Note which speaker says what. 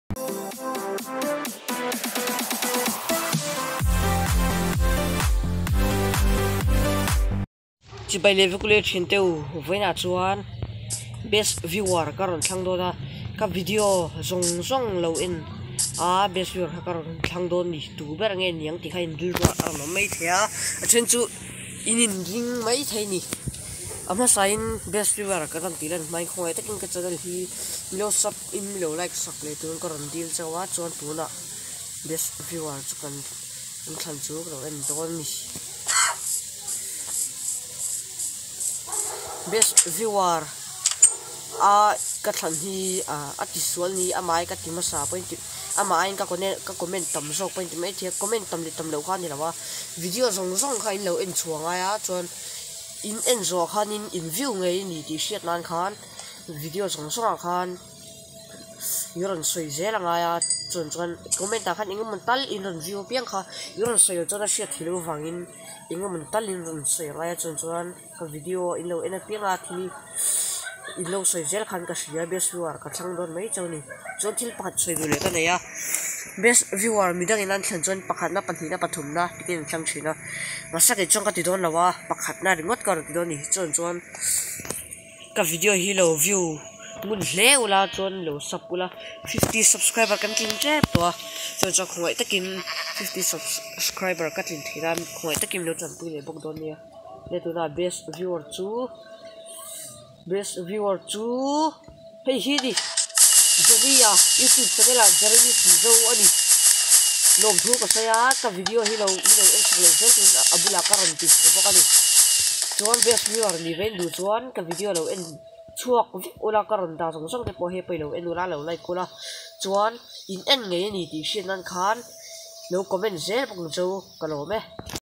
Speaker 1: Chibai leh vek ule thin teu vawiinah chuan best viewer ka rawn thlang dawn a ka video zawng zawng lo en a best viewer kha ka rawn thlang dawn ni tu ber nge niang tih kha in rilru ah a rawn awm mai thei a a then chu in in ring mai thei ni a hmasain best viewer ka rawn tih lan hmain khawngaih takin ka channel hi milo sub in milo like sak leh turin ka rawn dil chauh a chuan tunah best viewer chu kan thlan chu ka lo en dawn a ni. Best viewer a ka thlan hi ah a ti sual ni amah ai ka ti hmasa pawhin ti amah aiin ka ka comment tam zawk pawhin ti maithei a comment tam leh tam loh kha a ni lo a video zawng zawng kha in lo en chhuah ngai a chuan in en zawh khanin in view ngei a ni tih hriat nan khan video zawng zawng ah khan. I rawn sawi zel a ngai a chuan chuan comment ah khan eng emaw tal in rawn view apiang kha i rawn sawi loh chuan a hriat theih loh avangin eng emaw tal in rawn sawi a ngai a chuan chuan ka video in lo en apiang a thil in lo sawi zel khan ka hria best viewer ka thlang dawn mai chauh a ni chuan thil pakhat sawi duh leh ka nei a best viewer midang in an thlen chuan pakhatna pahnihna pathumna tiin an thlang thin a mahse kei chuan ka ti dawn lo a pakhatna ringawt ka rawn ti dawn a ni chuan chuan. Ka video hi lo view ngun hle ula chuan lo sub ula 50 subscriber kan tlin tep tawh a chuan chuan khawngaih takin 50 subscriber ka tlin theih nan khawngaih takin lo tanpui leh bawk dawn nia hei tuna best viewer chu best viewer chu hei hi ni Johnny-a youtube channel ah Jeremy Mizo a ni lawmthu ka sawi a ka video hi lo min lo en sak leh zel turin a bulah ka rawn ti sak bawk a ni. Chuan best viewer ni ve duh chuan ka video lo en chhuak vek ula ka rawn dah zawng zawng te pawh hei pawh i lo en ula lo like ula chuan in en ngei a ni tih hriat nan khan lo comment zel bawk ang chu ka lawm e.